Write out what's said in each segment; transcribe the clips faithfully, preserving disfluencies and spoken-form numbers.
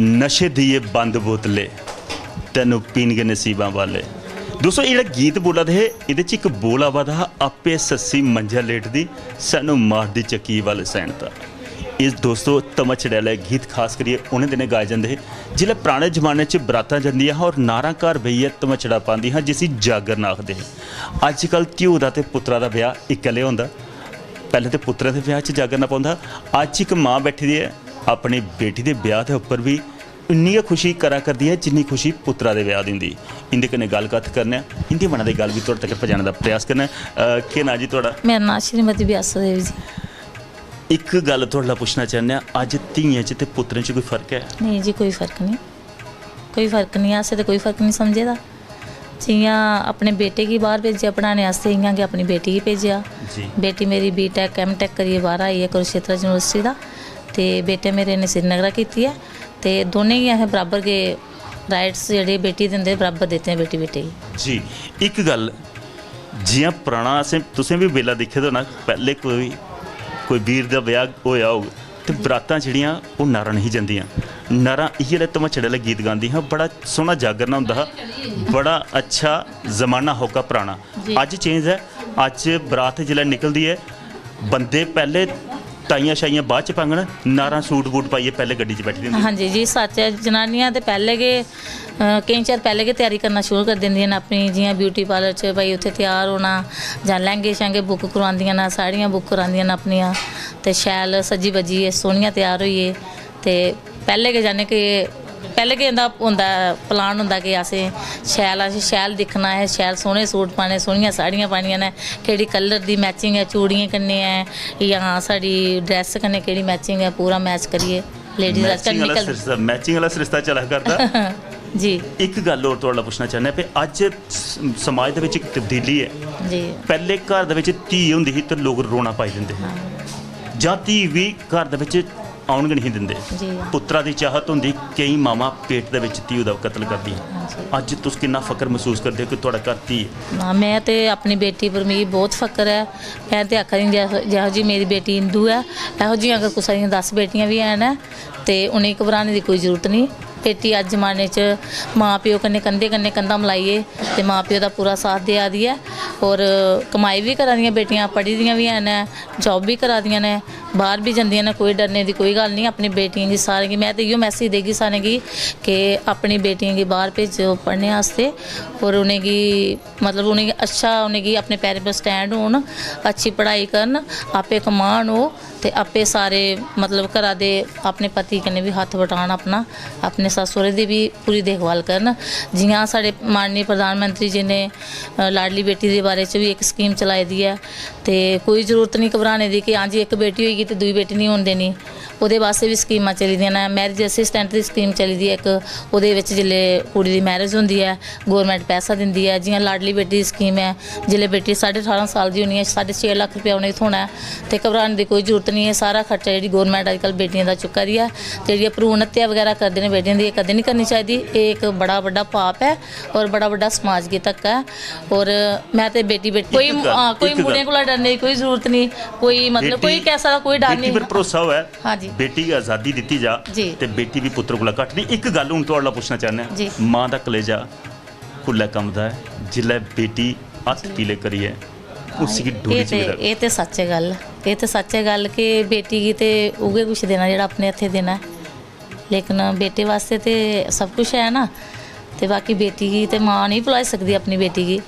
नशे दी ये बंद बोतले, तैनू पीन गै नसीबां वाले। दोस्तों, एह् जेह्ड़ा गीत बोला दे हे, एह्दे च इक बोल आवा दा हा, "आपे सस्सी मंझा लेटदी, सानू मारदी चक्की वाले सैंता।" इस दोस्तों, धमचड़े आह्ले गीत खास करियै उ'नें दिनें गाए जंदे हे, जिसलै पराने जमाने च बरातां जंदियां हां और नारां घर बेहियै धमचड़ा पांदियां हां, जिसी जागरना आखदे हे। अज्जकल धियो दा ते पुत्तरा दा ब्याह् इक्कले होंदा। पैह्लें ते पुत्तरें दे ब्याह् च जागरना पौंदा हा। अज्ज इक मां बैठी दी ऐ, अपनी बेटी दे ब्याह् दे उप्पर बी इन्नी गै खुशी करा करदी ऐ, जिन्नी खुशी पुत्तरा दे ब्याह् दी होंदी। इं'दे कन्नै गल्ल कत्थ करने आं, इं'दी मना दी गल्ल बी थुआढ़े तगर पजाने दा प्रयास करने आं। अ, केह् नांऽ जी थुआढ़ा? मेरा नांऽ श्रीमती व्यासा देवी जी। इक गल्ल थुआढ़े कोला पुच्छना चाह्न्ने आं, अज्ज धियें च ते पुत्तरें च कोई फर्क ऐ? नेईं जी, कोई फर्क निं, कोई फर्क निं, असें ते कोई फर्क निं समझे दा। जि'यां अपने बेटे गी बाह्र भेजेआ पढ़ाने आस्तै, इ'यां गै अपनी बेटी गी भेजेआ। जी। बेटी मेरी B.Tech M.Tech करियै बाह्र आई ऐ कुरुक्षेत्र यूनिवर्सिटी दा, ते बेटे मेरे ने श्रीनगरा कीती ऐ। ते दोनें गी असें बराबर गै राइट्स जेह्ड़े बेटी दे होंदे, बराबर दित्ते बेटी बेटे गी। जी, इक गल्ल, जि'यां पराना असें, तुसें बी बेल्ला दिक्खे दा होना, पैह्ले कोई, कोई वीर दा ब्याह् होएआ होग ते बरातां जेह्ड़ियां ओह् नारां नेईं जंदियां। नारां इ'यै लेह् धमचड़े आह्ले गीत गांदियां हां, बड़ा सोह्ना जागरना होंदा हा, बड़ा अच्छा जमाना होका पराना। जी। अज्ज चेंज ऐ, अज्ज बरात जिसलै निकलदी ऐ, बंदे पैह्ले टाइयां शाइयां बाद च पाङन, नारां सूट बूट पाइयै पैह्ले गड्डी च बैठी दी होंदी। हां जी, जी, सच्च ऐ। जनानियां ते पैह्ले गै, अ, केईं चिर पैह्ले गै त्यारी करना शुरू करी दिंदियां न अपनी, जि'यां ब्यूटी पार्लर च भाई उत्थै त्यार होना, जां लैंह्गे शैंह्गे बुक करोआंदियां न, साड़ियां बुक करांदियां न अपनियां, ते शैल सज्जी बज्जियै सोह्नियां त्यार होइयै ते पैह्ले गै, जाने कि पैह्ले गै इं'दा होंदा, प्लान होंदा कि असें शैल, असें शैल दिक्खना ऐ, शैल सोह्ने सूट पाने, सोह्नियां साड़ियां पानियां न, केह्ड़ी कलर दी मैचिंग ऐ चूड़ियें कन्नै ऐ जां साढ़ी ड्रैस कन्नै केह्ड़ी मैचिंग ऐ, पूरा मैच करियै लेडीज अजकल मैचिंग आह्ला निकल सरिस्ता, मैचिंग आह्ला सरिस्ता चला करदा। जी। इक गल्ल होर थुआढ़े कोला पुच्छना चाह्न्नां भई अज्ज स-, समाज दे बिच इक तब्दीली ऐ। जी। पैह्ले घर दे बिच धी होंदी ही ते लोक रोना पाई दिंदे हे। हां। जां धी बी घर दे बिच औन गै नेईं दिंदे। जी। पुत्तरा दी चाहत होंदी, केईं मावां पेट दे बिच धी दा कत्ल करदियां। हां जी। अज्ज तुस किन्ना फकर मसूस करदे हो कि थुआढ़ा घर धी ऐ? ना, में ते अपनी बेटी पर मिगी बहुत फकर ऐ। में ते आखा दी, जेहो, जेहो जी मेरी बेटी इंदू ऐ, एहो जी अगर कुसै दियां दस बेटियां बी हैन, ते उ'नेंगी घबराने दी कोई जरूरत निं। बेटी अज्ज जमाने च मां प्यो कन्नै कंधे कन्नै कंधा मलाइयै ते मां प्यो दा पूरा साथ देआ दी ऐ। होर कमाई बी करा दियां बेटियां, पढ़ी दियां बी हैन, जाब बी करा दियां न, बाह्र बी जंदियां न, कोई डरने दी कोई गल्ल निं। अपनी बेटियें गी, सारें गी में ते इ'यो मैसेज देगी सारें गी कि अपनी बेटियें गी बाह्र भेजो पढ़ने आस्तै, होर उ'नेंगी, मतलब, उ'नेंगी अच्छा, उ'नेंगी अपने पैरें पर स्टैंड होन, अच्छी पढ़ाई करन, आपे कमान ओह्, ते आपे सारे, मतलब, घरा दे अपने पति कन्नै बी हत्थ बटान अपना, अपने सस्स सौह्रे दी बी पूरी देखभाल करन। जि'यां साढ़े माननीय प्रधानमंत्री जी ने, अ, लाडली बेटी दे बारे च बी इक स्कीम चलाई दी ऐ, ते कोई जरूरत निं घबराने दी कि हां जी इक बेटी होई गेई ते दूई बेटी निं होन देनी। ओह्दे बास्तै बी स्कीमां चली दियां न। मैरिज असिस्टेंट दी स्कीम चली दी ऐ इक, ओह्दे बिच जिसलै कुड़ी दी मैरिज होंदी ऐ, गौरमेंट पैसा दिंदी ऐ। जि'यां लाडली बेटी दी स्कीम ऐ, जिसलै बेटी साढ़े ठारां साल दी होनी ऐ, साढ़े छे लक्ख रपेआ उ'नेंगी थ्होना ऐ। ते घबराने दी कोई जरूरत निं ऐ, सारा खर्चा जेह्ड़ी गौरमेंट अजकल बेटियें दा चुक्का दी ऐ। ते जेह्ड़ियां भ्रूण हत्या बगैरा करदे न बेटियें दी, एह् कदें निं करनी चाहिदी। एह् इक बड़ा बड्डा पाप ऐ और बड़ा बड्डा समाज गी धक्का ऐ। और में ते बेटी, बेटी, कोई, इक गल्ल, हां, कोई इक मुड़ें गल्ल। कोला डरने दी कोई जरूरत निं, कोई, मतलब, बेटी, कोई कैसा दा कोई डर बेटी निं। पर भरोसा होऐ, हां जी। बेटी गी आजादी दित्ती जा जी। ते बेटी बी पुत्तर कोला घट्ट निं। इक गल्ल हून थुआढ़े कोला पुच्छना चाह्न्ने आं, जी। मां दा कलेजा कुल्लै कंबदा ऐ जिसलै बेटी हत्थ पीले करियै उसी गी डोली एह् च ते, गै रख- एह् ते सच्च ऐ गल्ल, एह् ते सच्च ऐ गल्ल कि बेटी गी ते उ'ऐ कुछ देना जेह्ड़ा अपने हत्थें देना ऐ, लेकिन बेटे बास्तै ते सब कुछ ऐ ना। ते बाकी बेटी गी ते मां नेईं भुलाई सकदी अपनी बेटी गी,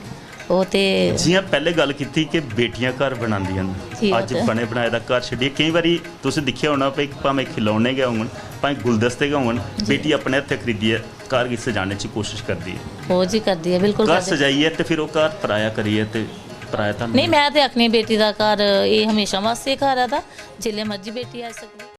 ओह् ते जि'यां पैह्ले गल्ल कीती कि बेटियां घर बनांदियां न, जी, ओह् अज्ज ते बने बनाए दा घर छड्डियै केईं बारी तुसें दिक्खेआ होना भई भामें खिलौने गै होङन, भाएं गुलदस्ते गै होङन, जी। बेटी अपने हत्थें खरीदियै घर गी सजाने च कोशश करदी ऐ। ओह् जी करदी ऐ, बिल्कुल घर करदी। सजाइयै ते फिर ओह् घर पराया करियै ते पराया धन नेईं, में ते आखनी बेटी दा घर एह् हमेशा वास्तै घर ऐ, दा जिसलै मर्जी बेटी आई सकदी।